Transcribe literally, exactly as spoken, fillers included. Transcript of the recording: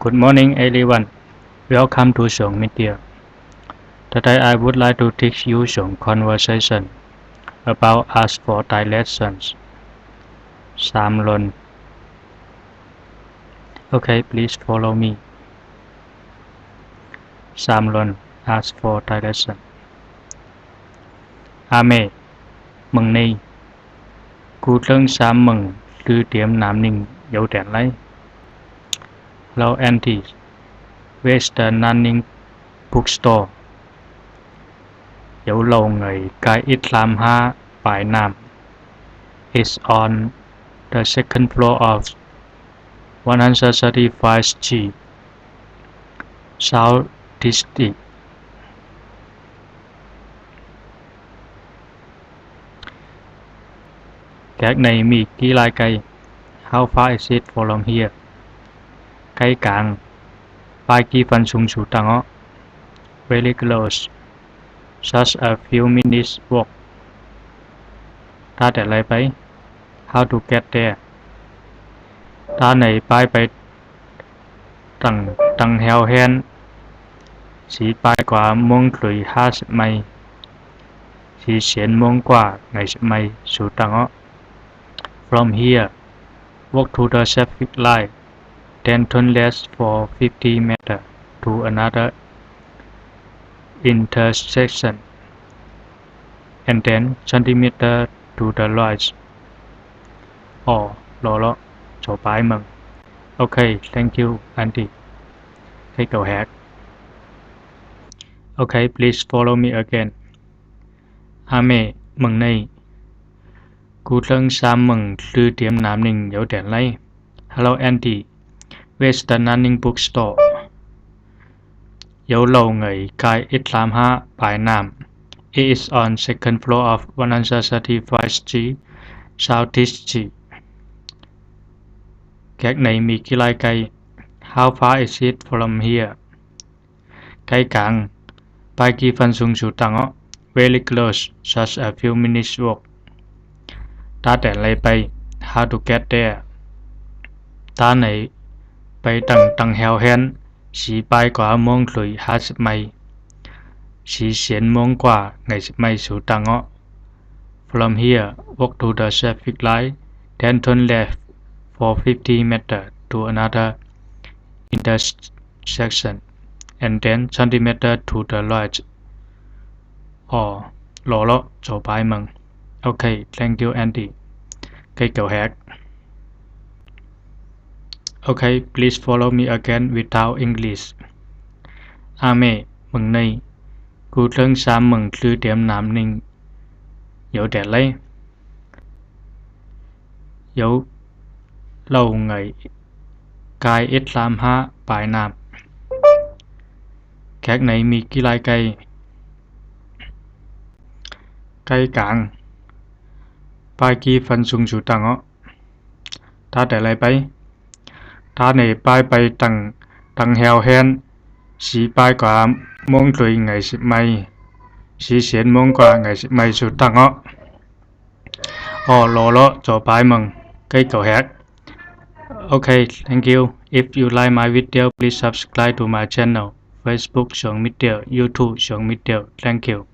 Good morning, everyone. Welcome to Shong Media. Today I would like to teach you some conversation about ask for directions. Samlon. Okay, please follow me. Samlon, ask for direction. အမ့ၢ် မုၢ်နံၤ ကူၸိူင်းသၢမ်မုၢ် ဒုးတဵမ်ၼမ်ၼိုင်ႈ ယဝ်ႉတႅၼ်းလႆႈ။ Hello, auntie. Where's the Nanning bookstore? ယဝ်ႉလဝ်ႈငႆႈ ၵႃႈဢိတ်းသၢမ်ႁႃႈ ပၢႆၼမ်ႉ is on the second floor of one hundred thirty-five G, South District. ၵႅၵ်ႈၼႆႉမီးၵီႈလၢႆးၵႆ How far is it from here? ၵႆႉၵၢင် ပၢႆႈၵီႈၽၼ်းသုင်သူတင်းဢေႃႈ။ Very close, just a few minutes walk. တႃႇတေလႆႈပႆ How to get there? တႃႇၼႆႉပၢႆႈပႆ တင်ႈ တင်ႈႁႅဝ်ႁႅၼ်း သီႇပၢႆၵႂႃႇ မူင်းၶျူၺ်ႇ ႁႃႈသိပ်းမၢႆႇ သီႇသႅၼ်မူင်းၵႂႃႇ ငၢႆႇသိပ်းမၢႆႇ သူတင်းဢေႃႈ။ From here, walk to the traffic light, then turn left for fifty meter to another intersection, and then twenty meter to the right. ဢေႃႈ လေႃးလေႃး ၸေႃႇပၢႆးမၢင်။ Okay, thank you, auntie. ၶႂ်ႈၵဝ်ႇႁႅၵ်ႈ။ Okay, please follow me again. ဢမ့ၢ် မုၢ်နံၤ ၵူႈၸိူင်းသၢမ်မုၢ် ဒုးတဵမ်ၼမ်ၼိုင်ႈ ယဝ်ႉတႅၼ်းလႆႈ။ Hello, auntie. Where's the Nanning bookstore? ယဝ်ႉလဝ်ႈငႆႈ ၵႃႈဢိတ်းသၢမ်ႁႃႈ ပၢႆၼမ်ႉ It is on second floor of one hundred thirty-five G, South District. ၵႅၵ်ႈၼႆႉမီးၵီႈလၢႆးၵႆ How far is it from here? ၵႆႉၵၢင် ပၢႆႈၵီႈၽၼ်းသုင်သူတင်းဢေႃႈ။ Very close, just a few minutes walk. တႃႇတေလႆႈပႆ How to get there? တႃႇၼႆႉပႆ တင်ႈ တင်ႈႁႅဝ်ႁႅၼ်း သီႇပၢႆၵႂႃႇ မူင်းၶျူၺ်ႇ ႁႃႈသိပ်းမၢႆႇ သီႇသႅၼ်မူင်းၵႂႃႇ ငၢႆႇသိပ်းမၢႆႇ သူတင်းဢေႃႈ။ From here, walk to the traffic light, then turn left for fifty meter to another intersection, and then twenty meter to the right. ဢေႃႈ လေႃးလေႃး ၸေႃႇပၢႆးမၢင်။ Okay, thank you, auntie. ၶႂ်ႈၵဝ်ႇႁႅၵ်ႈ။ Okay, please follow me again without English. ဢမ့ၢ် မုၢ်နံၤ ၵူႈၸိူင်းသၢမ်မုၢ် ဒုးတဵမ်ၼမ်ၼိုင်ႈ ယဝ်ႉတႅၼ်းလႆႈ။ ယဝ်ႉလဝ်ႈငႆႈ ၵႃႈဢိတ်းသၢမ်ႁႃႈ ပၢႆၼမ်ႉ။ ၵႅၵ်ႈၼႆႉမီးၵီႈလၢႆးၵႆ ၵႆႉၵၢင် ပၢႆႈၵီႈၽၼ်းသုင်သူတင်းဢေႃႈ။ တႃႇတေလႆႈပႆ တႃႇၼႆႉပၢႆႈပႆ တင်ႈ တင်ႈႁႅဝ်ႁႅၼ်း သီႇပၢႆၵႂႃႇ မူင်းၶျူၺ်ႇ ငၢႆႇသိပ်းမၢႆႇ သီႇသႅၼ်မူင်းၵႂႃႇ ငၢႆႇသိပ်းမၢႆႇ သူတင်းဢေႃႈ။ ဢေႃႈ လေႃးလေႃး ၸေႃႇပၢႆးမၢင်။ ၵႆႉၵဝ်ႇႁႅၵ်ႈ။ Okay, thank you. If you like my video, please subscribe to my channel, Facebook Shong Media, YouTube Shong Media. Thank you.